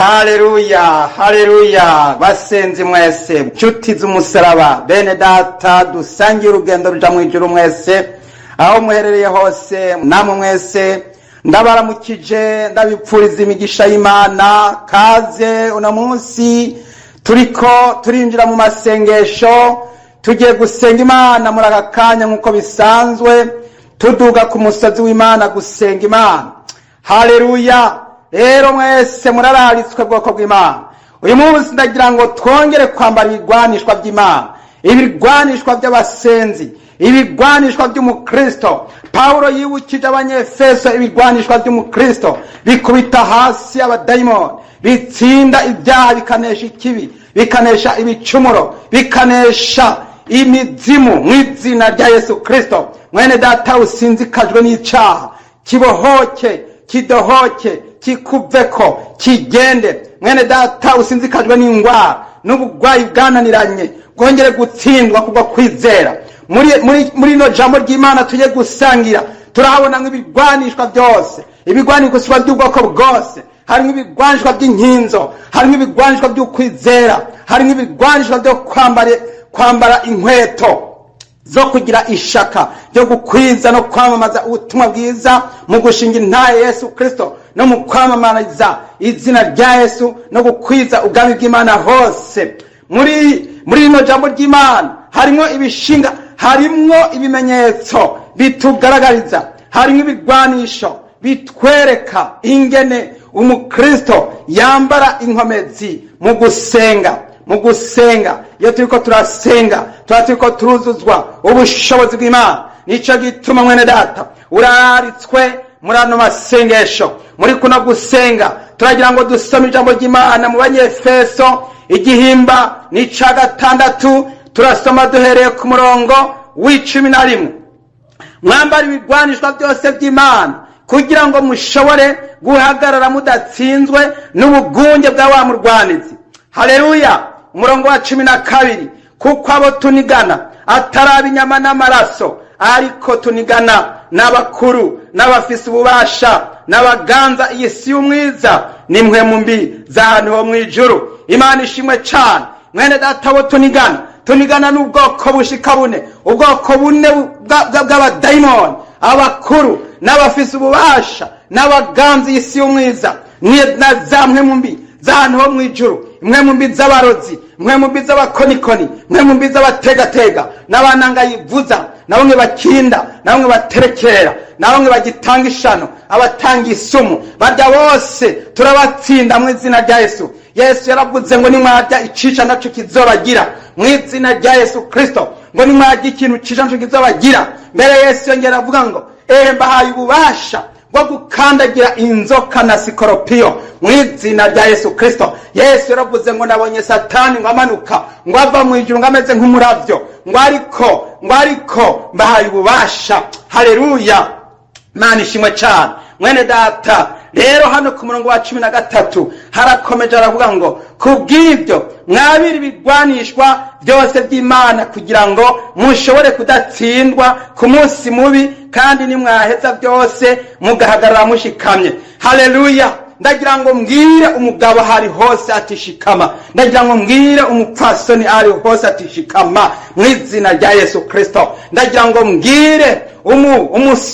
Haleluya, haleluya! Basenzi mwese, nshuti z'umusaraba, bene data dusangiye urugendo ruja mu ijuru mwese, aho muherereye hose, namwe mwese ndabaramukije, ndabipfuriza imigisha y'Imana. Kaze! Uno munsi turiko turinjira mu masengesho, tugiye gusenga Imana muri aka kanya nk'uko bisanzwe, tuduga ku musozi w'Imana gusenga Imana. Haleluya! Rero mwese murararitswe, bwoko bw'Imana. Uyu munsi ndagira ngo twongere kwambara ibigwanishwa by'Imana, ibigwanishwa by'abasenzi, ibigwanishwa by'umukristo. Pawulo yibukije Abanyefeso ibigwanishwa by'umukristo bikubita hasi abadayimoni, bitsinda ibyaha, bikanesha ikibi, bikanesha ibicumuro, bikanesha imizimu mu izina rya Yesu Kristo. Mwene data usinzikajwe n'icaha, kibohoke, kidohoke, kikuveko, kigende. Mwene data usinzikajwe n'ingwara n'ubugwayi bwananiranye, bwongere gutsindwa kubwo kwizera. Muri rino jambo ry'Imana tugiye gusangira, turahabona nk'ibigwanishwa byose, ibigwanishwa by'ubwoko bwose. Harimo ibigwanishwa by'inkinzo, harimo ibigwanishwa by'ukwizera, harimo ibigwanishwa byo kwambara inkweto zo kugira ishaka ryo gukwiza no kwamamaza ubutumwa bwiza mu gushinga intahe Yesu Kristo no mu kwamamariza izina rya Yesu no gukwiza ubwami bw'Imana hose. Muri rino jambo ry'Imana harimo ibishinga, harimwo ibimenyetso bitugaragariza, harimo ibigwanisho bitwereka ingene umukristo yambara inkomezi mu gusenga. Mu gusenga, iyo turiko turasenga, tuba turiko turuzuzwa ubushobozi bw'Imana. Nico gituma, mwene data, uraritswe muri ano masengesho. Muri kuno gusenga, turagira ngo dusome ijambo ry'Imana mu Banyefeso, igihimba n'ica gatandatu. Turasoma duhereye ku murongo w'11: "Mwambara ibigwanishwa byose by'Imana kugira ngo mushobore guhagarara mudatsinzwe n'ubugunge bwa wa murwanizi." Haleluya! Umurongo wa 12: "Kuko abo tunigana atari inyama n'amaraso, ariko tunigana n'abakuru n'abafise ububasha n'abaganza iyi si y'umwiza n'impwemu mbi z'ahantu ho mu ijuru." Imana ishimwe cane. Mwene data, abo tunigana, tunigana n'ubwoko bushika bune, ubwoko bune bw'abadayimoni: abakuru n'abafise ububasha n'abaganza iyi si y'umwiza na za mpwemu mbi z'ahantu ho mu ijuru, impwemu mbi z'abarozi, impwemu mbi z'abakonikoni, impwemu mbi z'abategatega n'abanangayivuza, na bamwe bakinda, na bamwe baterekera, na bamwe bagitanga ishano, abatanga isumu. Barya bose turabatsinda mu izina rya Yesu. Yesu yaravuze ngo nimwarya icica naco kizobagira, mu izina rya Yesu Kristo, ngo nimwarya ikintu cica naco kizobagira. Mbere Yesu yongera avuga ngo: "Ehe, mbahaye ububasha bwo gukandagira inzoka na sikoropiyo," mu izina rya Yesu Kristo. Yesu yaravuze ngo: "Nabonye Satani ngo amanuka ngo ava mu ijuru ngo ameze nk'umuravyo," ngo ariko mbahaye ububasha. Haleluya! Imana ishimwe cyane. Mwene data, rero hano ku murongo wa 13 harakomeje, aravuga ngo: "Kubw'ibyo mwabira ibigwanishwa byose by'Imana kugira ngo mushobore kudatsindwa ku munsi mubi, kandi nimwaheza byose mugahagarara mushikamye." Haleluya! Ndagira ngo mbwire umugabo ahari hose ati: "Shikama." Ndagira ngo mbwire umupfasoni ahari hose ati: "Shikama," mu izina rya Yesu Kristo. Ndagira ngo mbwire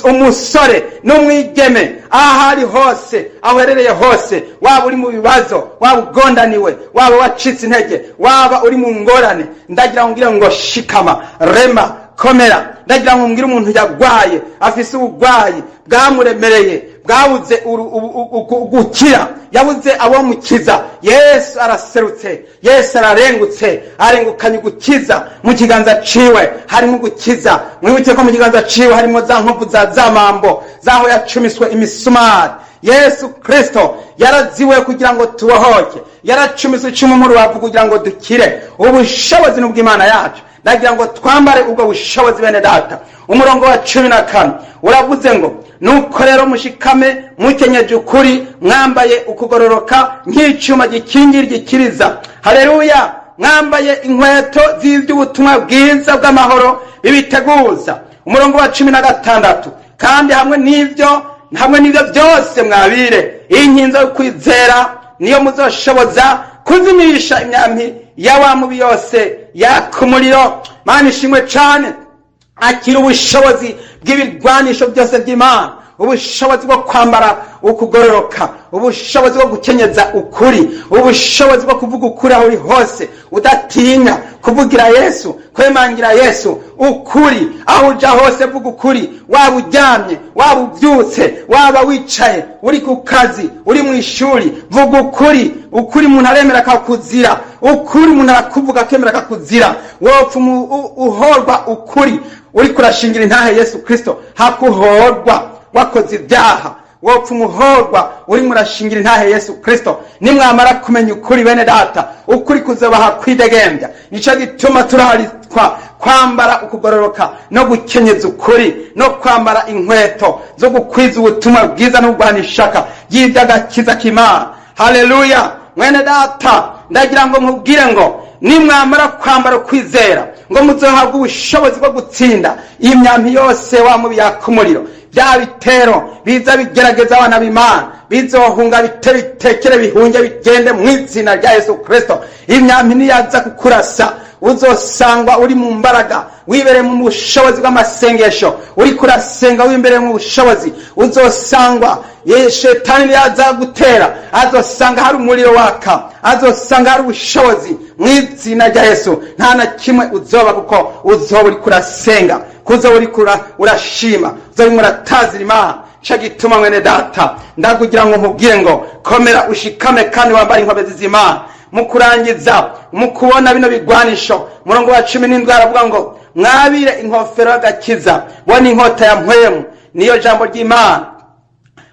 umusore n'umwigeme aho ari hose, aho uherereye hose, waba uri mu bibazo, waba ugondaniwe, waba wacitse intege, waba uri mu ngorane, ndagira ngo mbwire ngo: "Shikama, rema, komera." Ndagira ngo mbwire umuntu yagwaye, afise ubugwayi bwamuremereye, bwabuze gukira, yabuze abomukiza: Yesu araserutse, Yesu ararengutse, arengukanye gukiza. Mu kiganza ciwe harimo gukiza. Mwibuke ko mu kiganza ciwe harimo za nkovu za mambo zaho yacumiswe imisumari. Yesu Kristo yaraziwe kugira ngo tubohoke, yaracumiswe icumu mu rubavu kugira ngo dukire. Ubushobozi n'ubw'Imana yacu. Ndagira ngo twambare ubwo bushobozi, bene data. Umurongo wa 14 uravuze ngo: "Nuko rero mushikame mukenyeje ukuri, mwambaye ukugororoka nk'icyuma gikingira igikiriza." Haleluya! "Mwambaye inkweto z'iby'ubutumwa bwiza bw'amahoro bibiteguza." Umurongo wa 16: "Kandi hamwe n'ibyo byose mwabire inkinzo yo kwizera." Niyo muzoshoboza kuzimisha imyambi ya wa mubi yose yaka umuriro. Mana ishimwe cane. Akira ubushobozi bw'ibirwanisho byose by'Imana, ubushobozi bwo kwambara ukugororoka, ubushobozi bwo gukenyeza ukuri, ubushobozi bwo kuvuga ukuri aho uri hose udatinya kuvugira Yesu, kwemangira Yesu ukuri. Aho uja hose vuga ukuri, waba uryamye, waba ubyutse, waba wicaye, uri ku kazi, uri mu ishuri, vuga ukuri. Ukuri umuntu aremera akakuzira, ukuri umuntu arakuvuga akemera akakuzira. Wopfa uhorwa ukuri uriko urashingira intahe Yesu Kristo, hakuhorwa wakoze ibyaha. Wopfa umuhorwa urimo urashingira intahe Yesu Kristo. Nimwamara kumenya ukuri, bene data, ukuri kuzobaha kwidegembya. Nico gituma turaritswa kwambara ukugororoka no gukenyeza ukuri no kwambara inkweto zo gukwiza ubutumwa bwiza no kurwana ishaka ry'iby'agakiza k'Imana. Haleluya! Mwene data, ndagira ngo nkubwire ngo nimwamara kwambara ukwizera, ngo muzohabwe ubushobozi bwo gutsinda iyi myambi yose wa mubi yaka umuriro. Bya bitero biza bigerageza abana b'Imana bizohunga, bite bitekere, bihunge, bigende mu izina rya Yesu Kristo. Imyambi niyaza kukurasa, uzosangwa uri mu mbaraga, wibereye mu bushobozi bw'amasengesho, uriko urasenga wimbereye mu bushobozi. Uzosangwa ye shetani niyaza gutera, azosanga hari umuriro waka, azosanga hari ubushobozi mu izina rya Yesu. Nta na kimwe uzoba, kuko uzoba uriko urasenga, kuzoba uriko urashima, uzoba urimo uratazira Imana. Nico gituma, mwene data, ndakugira ngo nkubwire ngo komera, ushikame kandi wambare inkomezi z'Imana. Mu kurangiza, mu kubona bino bigwanisho, murongo wa 17 aravuga ngo mwabire inkofero y'agakiza, bona inkota ya mpwemu, niyo jambo ry'Imana.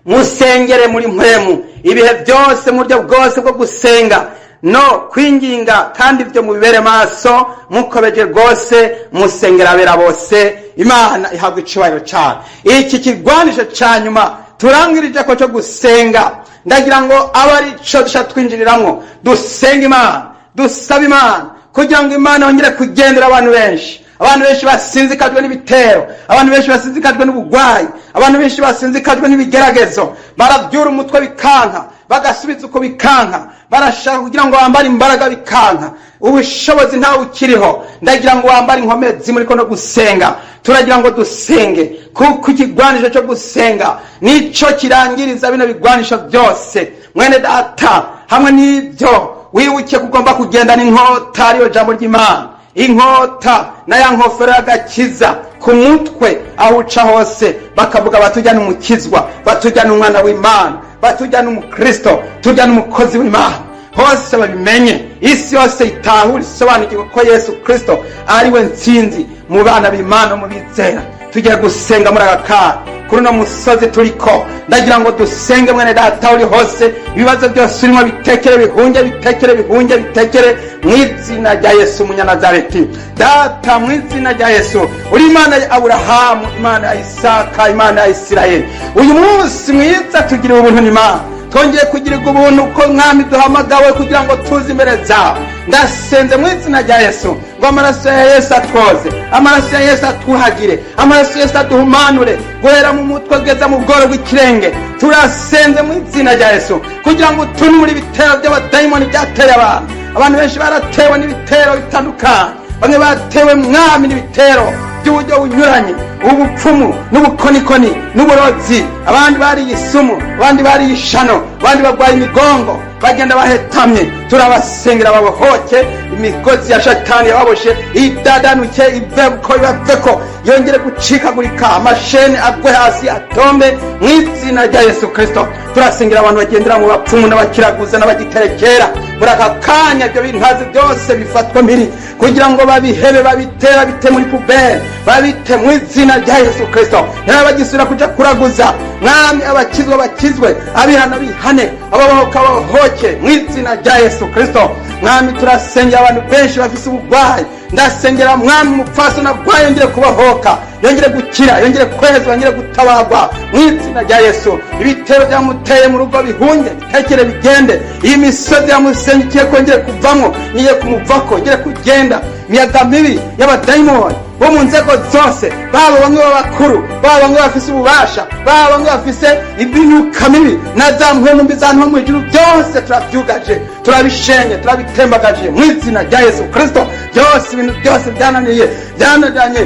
Musengere muri mpwemu ibihe byose mu buryo bwose bwo gusenga no kwinginga, kandi ibyo mubibere maso mukobeje rwose, musengera abera bose. Imana ihabwa icubahiro cyane. Iki kigwanisho ca nyuma turangirije ko cyo gusenga, ndagira ngo abe ari cyo dushaka twinjiriramwo. Dusenga Imana, dusaba Imana kugira ngo Imana yongere kugendera abantu benshi. Abantu benshi basinzikajwe n'ibitero, abantu benshi basinzikajwe n'ubugwayi, abantu benshi basinzikajwe n'ibigeragezo. Barabyura umutwe bikanka, bagasubiza uko bikanka, barashaka kugira ngo bambare imbaraga bikanka, ubushobozi ntawe ukiriho. Ndagira ngo wambare inkomezi muri ko no gusenga. Turagira ngo dusenge, kuko ikigwanisho cyo gusenga nico kirangiriza bino bigwanisho byose. Mwene data, hamwe n'ibyo wibuke ko ugomba kugendana inkota, ariyo jambo ry'Imana, inkota na ya nkofero y'agakiza ku mutwe. Aho uca hose bakavuga batujya n'umukizwa, batujya n'umwana w'Imana, batujya n'umukristo, tujya n'umukozi w'Imana. Hose babimenye, isi yose itahure, isobanukirwe ko Yesu Kristo ari we ntsinzi mu bana b'Imana, mu bizera. Tugiye gusenga muri aka kanya kuri uno musozi turiko. Ndagira ngo dusenge, mwene data, uri hose, ibibazo byose urimo bitekere bihunge, bitekere bihunge, bitekere mu izina rya Yesu Umunyanazareti. Data, mu izina rya Yesu, uri Imana ya Aburahamu, Imana ya Isaka, Imana ya Isirayeli. Uyu munsi mwiza tugiriwe ubuntu n'Imana, twongeye kugirirwa ubuntu ko Mwami duhamagawe kugira ngo tuze imbere zawe. Ndasenze mu izina rya Yesu ngo amaraso ya Yesu atwoze, amaraso ya Yesu atwuhagire, amaraso ya Yesu aduhumanure guhera mu mutwe kugeza mu bworo bw'ikirenge. Turasenze mu izina rya Yesu kugira ngo utunure ibitero by'abadayimoni byateye abantu. Abantu benshi baratewe n'ibitero bitandukanye. Bamwe batewe, Mwami, n'ibitero by'uburyo bunyuranye, ubupfumu n'ubukonikoni n'uburozi. Abandi bariye isumu, abandi bariye ishano, abandi barwaye imigongo, bagenda bahetamye. Turabasengera babohoke imigozi ya shatani yababoshe, idadanuke, iveko, ibaveko, yongere gucikagurika, amasheni agwe hasi, atombe mu izina rya Yesu Kristo. Turasengera abantu bagendera mu bapfumu n'abakiraguza n'abagiterekera. Muri aka kanya ibyo bintazi byose bifatwa mpiri kugira ngo babihebe, babitera bite muri poubelle, babite mu izina rya Yesu Kristo, ntibabe bagisubira kuja kuraguza. Mwami, abakizwa bakizwe, abihana bihane, ababohoka babohoke mu izina rya Yesu Kristo. Mwami, turasengera abantu benshi bafise ubugwayi. Ndasengera, Mwami, umupfasoni arwaye yongere kubohoka, yongere gukira, yongere kwezwa, yongere gutabarwa mu izina rya Yesu. Ibitero byamuteye mu rugo bihunge, bitekere, bigende. Iyi misozi yamusengikiye ko yongere kuvamwo, niye kumuvako, yongere kugenda. Imiyaga mibi y'abadayimoni. Bo mu nzego zose, baba bamwe b'abakuru, baba bamwe bafise ububasha, baba bamwe bafise imyuka mibi na za mpwemu mbi za mu ijuru, byose turabyugaje, turabishenye, turabitembagaje mu izina rya Yesu Kristo. Byose, ibintu byose byananiye, byananiranye,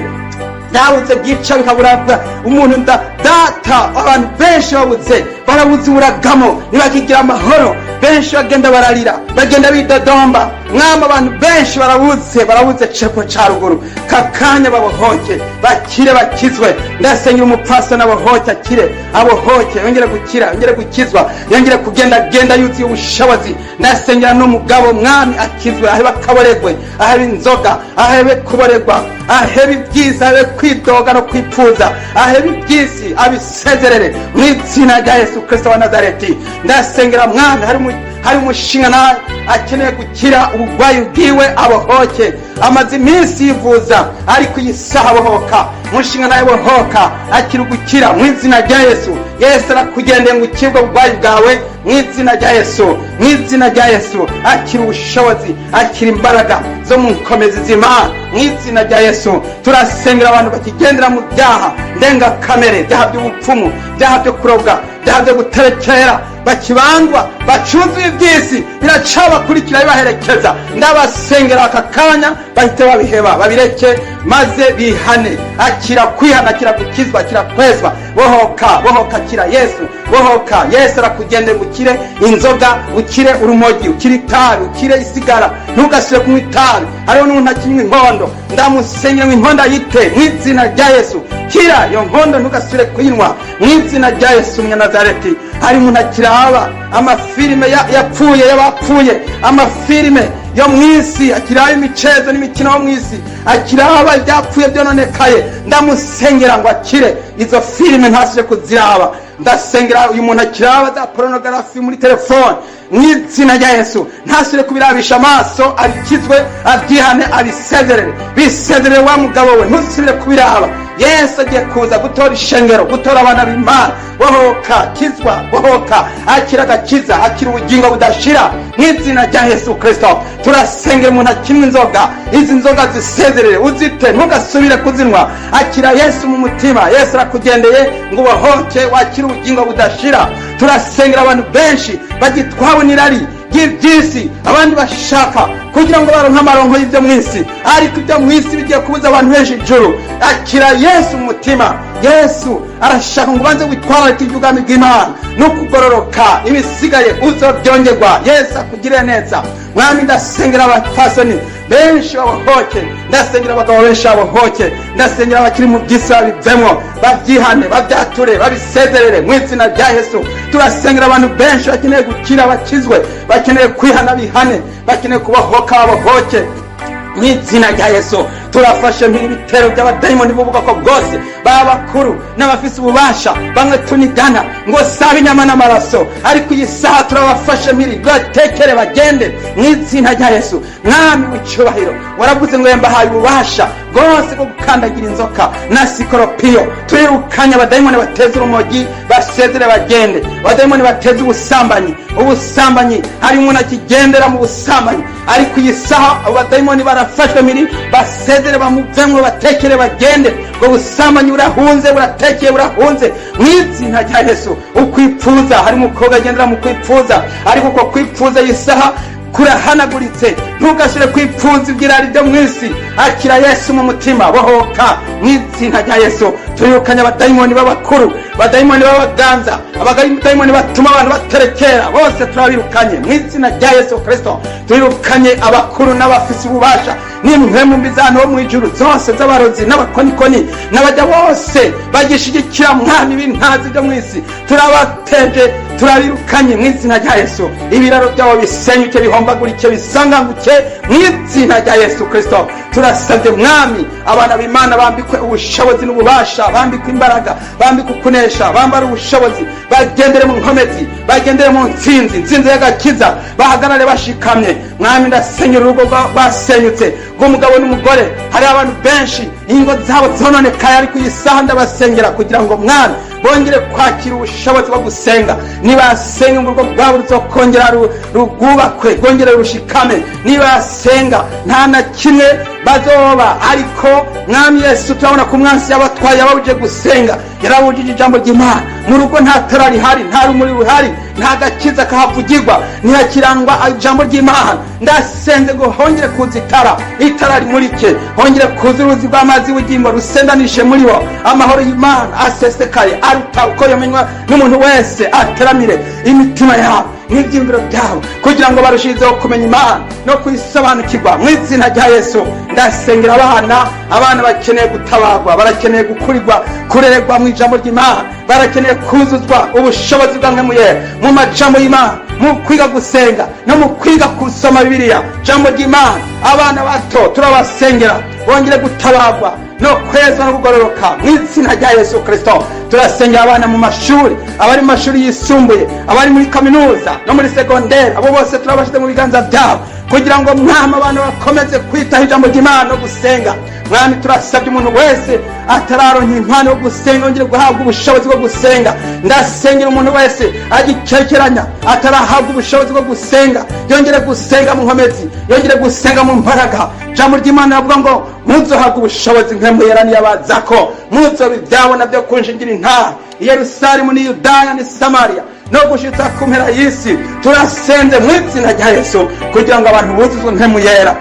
byabuze, byica bikabura umuntu nda data. Abantu benshi babuze, barabuze uburagamo, ntibakigira amahoro. Benshi bagenda bararira, bagenda bidodomba. Mwama, abantu benshi barabuze, barabuze cepfo ca ruguru. Kakanya babohoke, bakire, bakizwe. Ndasengera umupfasoni abohoke, akire, abohoke, yongere gukira, yongere gukizwa, yongere kugenda genda yuzuye ubushobozi. Ndasengera n'umugabo, Mwami, akizwe, ahebe akaboregwe, ahebe inzoga, ahebe kuboregwa, ahebe ibyiza, ahebe kwidoga no kwipfuza, ahebe iby'isi, abisezerere mu izina rya Yesu Kristo wa Nazareti. Ndasengera, Mwami, hari umushinga nawe akeneye gukira uburwayi bwiwe, abohoke. Amaze iminsi yivuza, ariko iyi saha abohoka. Umushinga nawe bohoka, akira ugukira mu izina rya Yesu. Yesu arakugendeye ngo ukire ubwo burwayi bwawe mu izina rya Yesu, mu izina rya Yesu. Akira ubushobozi, akira imbaraga zo mu nkomezi z'Imana mu izina rya Yesu. Turasengera abantu bakigendera mu byaha ndengakamere, byaha by'ubupfumu, byaha byo kuroga, byaha byo guterekera, bakibandwa, bacuzuye iby'isi, biracabakurikira, bibaherekeza. Ndabasengera aka kanya bahite babiheba, babireke, maze bihane. Akira kwihana, akira gukizwa, akira kwezwa. Bohoka, bohoka, akira Yesu, bohoka. Yesu arakugendera ngo ukire inzoga, ukire urumogi, ukire itabi, ukire isigara, ntugasubire kunywa itabi. Hariho n'umuntu akinywa inkondo, ndamusengera ngo inkondo ayite mu izina rya Yesu. Kira iyo nkondo, ntugasubire kuyinywa mu izina rya Yesu Umunyanazareti. Hari umuntu akiraba amafilime yapfuye, y'abapfuye, amafilime yo mu isi, akiraba imicezo n'imikino yo mu isi, akiraba ibyapfuye byononekaye. Ndamusengera ngo akire izo filime, ntasubire kuziraba. Ndasengera uyu muntu akiraba za pornography muri telefone, mu izina rya Yesu ntasubire kubirabisha amaso, abikizwe, abyihane, abisezerere. Bisezerere wa mugabo we, ntusubire kubiraba. Yesu agiye kuza gutora ishengero, gutora abana b'Imana. Bohoka, kizwa, bohoka, akira agakiza, akira ubugingo budashira mu izina rya Yesu Kristo. Turasengera umuntu akinywa inzoga, izi nzoga zisezerere, uzite, ntugasubire kuzinywa. Akira Yesu mu mutima. Yesu arakugendeye ngo ubohoke, wakire ubugingo budashira. Turasengera abantu benshi bagitwawe n'irari ry'iby'isi, abandi bashaka kugira ngo baronke amaronko y'ibyo mu isi, ariko ibyo mu isi bigiye kubuza abantu benshi ijuru. Akira Yesu mu mutima. Yesu arashaka ngo ubanze witwararike iby'ubwami bw'Imana no kugororoka, ibisigaye uzobyongerwa. Yesu akugirire neza. Mwami, ndasengera abapfasoni benshi babohoke, ndasengera abagabo benshi babohoke, ndasengera abakiri mu by'isi babivemwo, babyihane, babyature, babisezerere mu izina rya Yesu. Turasengera abantu benshi bakeneye gukira, bakizwe, bakeneye kwihana, bihane, bakeneye kubohoka, babohoke mu izina rya Yesu. Turafashe mpiri ibitero by'abadayimoni b'ubwoko bwose, baba bakuru n'abafise ububasha, bamwe tunigana ngo sabe inyama n'amaraso, ariko iyi saha turabafashe mpiri, batekere, bagende mu izina rya Yesu. Mwami w'icyubahiro, waravuze ngo yambahaye ububasha bwose bwo gukandagira inzoka na sikoropiyo. Turirukanye abadayimoni bateza urumogi, basezere, bagende. Abadayimoni bateza ubusambanyi, ubusambanyi, hari umuntu akigendera mu busambanyi, ariko iyi saha abo badayimoni barafashwe mpiri, basezere, bamuvemwo, batekere, bagende. Ubwo busambanyi burahunze, buratekeye, burahunze mu izina rya Yesu. Ukwipfuza, hari umukobwa agendera mu kwipfuza, ariko uko kwipfuza iyi saha kurahanaguritse. Ntugashyire kwipfuza iby'irari byo mu isi. Akira Yesu mu mutima, bohoka mu izina rya Yesu. Turukanye abadayimoni b'abakuru, abadayimoni b'abaganza, abadayimoni batuma abantu baterekera, bose turabirukanye mu izina rya Yesu Kristo. Turirukanye abakuru n'abafise ububasha n'impwemu mbi z'ahantu ho mu ijuru zose, z'abarozi n'abakonikoni n'abajya bose bagishigikira, Mwami, b'intazi byo mu isi, turabateje, turabirukanye mu izina rya Yesu. Ibiraro byabo bisenyuke, bihombagurike, bisanganguke mu izina rya Yesu Kristo. Turasabye, Mwami, abana b'Imana bambikwe ubushobozi n'ububasha, bambikwe imbaraga, bambikwe ukunesha, bambare ubushobozi, bagendere mu nkomezi, bagendere mu ntsinzi, intsinzi y'agakiza, bahagarare bashikamye. Mwami, ndasenyera urugo rwasenyutse rw'umugabo n'umugore. Hari abantu benshi ingo zabo zononekaye, ariko iyi saha ndabasengera kugira ngo, Mwami, Bongere kwakira ubushobozi bwo gusenga. Nibasenga, ngo urugo rwabo ruzokongera rwubakwe, rwongere rushikame. Nibasenga, nta na kimwe bazoba. Ariko Mwami Yesu, turabona ko umwansi yabatwaye, yababuje gusenga, yarabujije ijambo ry'Imana. Mu rugo nta tara rihari, nta rumuri ruhari, nta gakiza kahavugirwa, ntihakirangwa ijambo ry'Imana. Ndasenze ngo hongere kuza itara, itara rimurike, hongere kuza uruzi rw'amazi y'ubugingo rusendanishe muri bo. Amahoro y'Imana asesekaye aruta uko yomenywa n'umuntu wese ateramire imitima yabo n'ibyiyumviro byabo, kugira ngo barushirizeho kumenya Imana no kuyisobanukirwa, mu izina rya Yesu. Ndasengera abana. Abana bakeneye gutabarwa, barakeneye gukurirwa, kurererwa mu ijambo ry'Imana, barakeneye kuzuzwa ubushobozi bwa Mpwemu Yera mu majambo y'Imana, mu kwiga gusenga no mu kwiga gusoma Bibiliya, jambo ry'Imana. Abana bato turabasengera, bongere gutabarwa no kwezwa no kugororoka, mu izina rya Yesu Kirisito. Turasengera abana mu mashuri, abari mu mashuri yisumbuye, abari muri kaminuza no muri segonderi. Abo bose turabashyize mu biganza byabo, kugira ngo, Mwami, abana bakomeze kwitaho ijambo ry'Imana no gusenga. Mwami, turasabye umuntu wese atararonka impano yo gusenga, yongere guhabwa ubushobozi bwo gusenga. Ndasengera umuntu wese agikekeranya, atarahabwa ubushobozi bwo gusenga, yongere gusenga mu nkomezi, yongere gusenga mu mbaraga. Jambo ry'Imana ravuga ngo muzohabwa ubushobozi Mpwemu Yera niyabazako, muzoba ibyabona byo kunshingira intahe i Yerusalemu ni Yudaya ni Samariya no gushitsa ku mpera y'isi. Turasenze mu izina rya Yesu kugira ngo abantu buzuzwe Mpwemu Yera,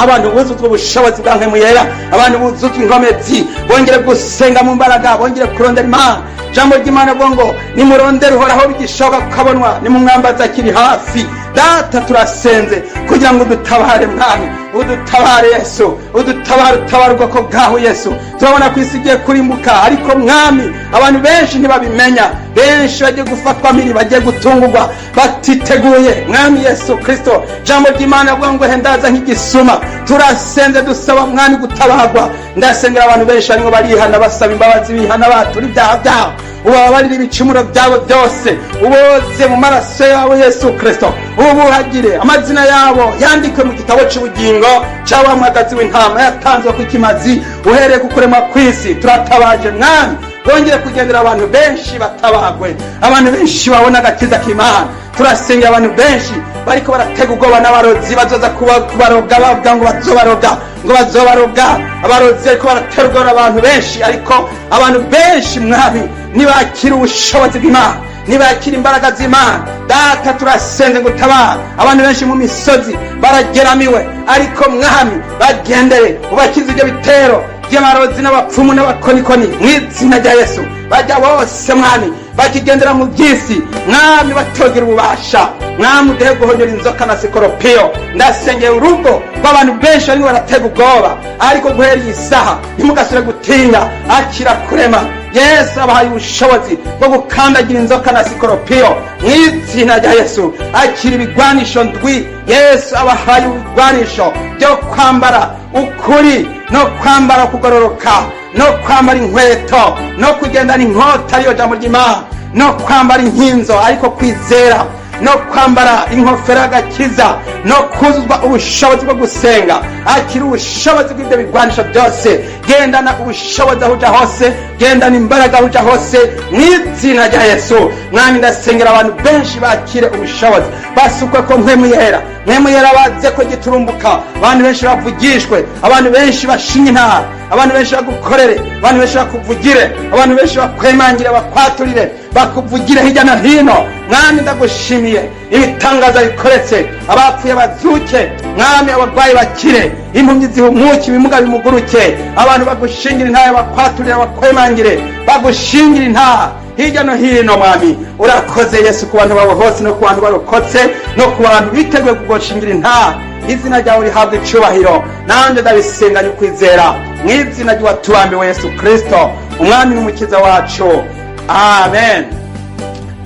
abantu buzuzwe ubushobozi bwa Mpwemu Yera, abantu buzuzwe inkomezi, bongere gusenga mu mbaraga, bongere kurondera Imana. Jambo ry'Imana avuga ngo nimurondere Uhoraho bigishoboka kukabonwa, nimumwambaza akiri hafi. Data, turasenze kugira ngo udutabare, Mwami, udutabare Yesu, udutabare, utabare ubwoko bwawe Yesu. Turabona ko isi igiye kurimbuka, ariko Mwami, abantu benshi ntibabimenya. Benshi bagiye gufatwa mpiri, bagiye gutungurwa batiteguye. Mwami Yesu Kristo, jambo ry'Imana avuga ngo hendaza nk'igisuma. Turasenze dusaba, Mwami, gutabarwa. Ndasengera abantu benshi barimo barihana, basaba imbabazi, bihana, batura ibyaha byabo. Ubababarire ibicumuro byabo byose, uboze mu maraso yawe Yesu Kristo, ubuhagire, amazina yabo yandikwe mu gitabo cy'ubugingo cy'wa mwagazi w'intama yatanzwe ku kimazi uhereye ku kuremwa kw'isi. Turatabaje, Mwami, bongere kugendera abantu benshi, batabagwe, abantu benshi babona agakiza k'Imana. Turasengera abantu benshi bariko baratega ubwoba n'abarozi bazoza kubaroga, bavuga ngo bazobaroga, ngo bazobaroga. Abarozi ariko baratera ubwoba abantu benshi, ariko abantu benshi, Mwami, nibakira ubushobozi bw'Imana, nibakira imbaraga z'Imana. Data, turasenze ngo utabara abantu benshi mu misozi barageramiwe, ariko Mwami, bagendere, ubakize ibyo bitero by'amarozi n'abapfumu n'abakonikoni, mu izina rya Yesu. Bajya bose, Mwami, bakigendera mu by'isi, Mwami, batogira ububasha. Mwami, uduhe guhonyora inzoka na sikoropiyo. Ndasengera urugo rw'abantu benshi barimo baratega ubwoba, ariko guhera iyi saha ntimugasubire gutinya. Akira kurema, Yesu abahaye ubushobozi bwo gukandagira inzoka na sikoropiyo, mu izina rya Yesu. Akira ibigwanisho ndwi. Yesu abahaye ibigwanisho byo kwambara ukuri, no kwambara kugororoka, no kwambara inkweto, no kugendana inkota ariyo jambo ry'Imana, no kwambara inkinzo ariko kwizera, no kwambara inkofero y'agakiza, no kuzuzwa ubushobozi bwo gusenga. Akira ubushobozi bw'ibyo bigwanisho byose. Gendana ubushobozi aho uja hose, gendana imbaraga aho uja hose, mu izina rya Yesu. Mwami, ndasengera abantu benshi bakire ubushobozi, basukwe ko Mpwemu Yera, Mpwemu Yera baze ko giturumbuka. Abantu benshi bavugishwe, abantu benshi bashinye intara, abantu benshi bagukorere, abantu benshi bakuvugire, abantu benshi bakwemangire, bakwaturire, bakuvugire hirya no hino. Mwami, ndagushimiye ibitangaza bikoretse, abapfuye bazuke, Mwami, abarwayi bakire, impumyi zihumuke, ibimuga bimuguruke, abantu bagushingira intahe, bakwaturire, bakwemangire, bagushingira intahe hirya no hino. Mwami, urakoze Yesu ku bantu bawe hose, no ku bantu barokotse, no ku bantu biteguye kugushingira intahe. Izina ryawe rihabwa icubahiro. Nanjye ndabisenganye ukwizera, mu izina ry'uwatubambiwe Yesu Kristo, Umwami n'Umukiza wacu, amen.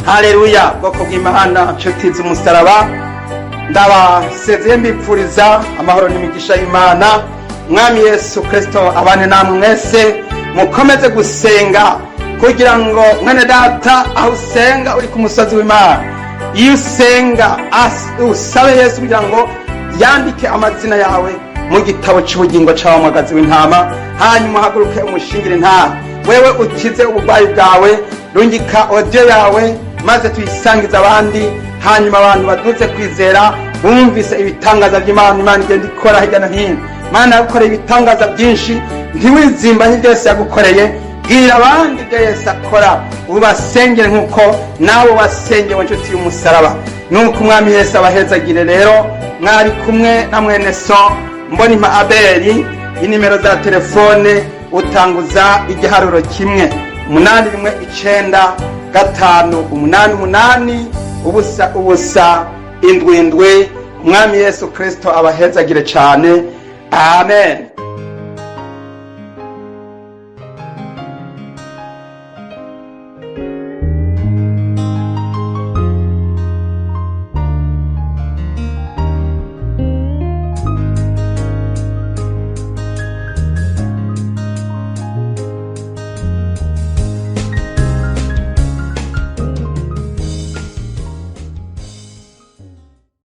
Haleluya! Bwoko bw'Imana, nshuti z'umusaraba, ndabasezeye mbipfuriza amahoro n'imigisha y'Imana. Mwami Yesu Kristo abane namwe mwese. Mukomeze gusenga kugira ngo, mwene data, aho usenga uri ku musozi w'Imana, iyo usenga usabe Yesu kugira ngo yandike amazina yawe mu gitabo cy'ubugingo cy'abamagazi w'intama, hanyuma uhaguruke umushingire intahe. Wewe ukize uburwayi bwawe, rungika audio yawe maze tuyisangize abandi, hanyuma abantu baduze kwizera bumvise ibitangaza by'Imana. Imana igenda ikora hirya no hino. Imana yagukoreye ibitangaza byinshi, ntiwizimbanye ibyo Yesu yagukoreye. Bwira abandi ibyo Yesu akora, ubasengere nk'uko nawe wasengewe, inshuti y'umusaraba. Nuko Umwami Yesu abahezagire. Rero mwari kumwe na mwene so Mbonimpa Abeli. Inimero za telefone, utanguza igiharuro 1, 819 588 0 0 7 7. Umwami Yesu Kristo abahezagire cyane. Amen.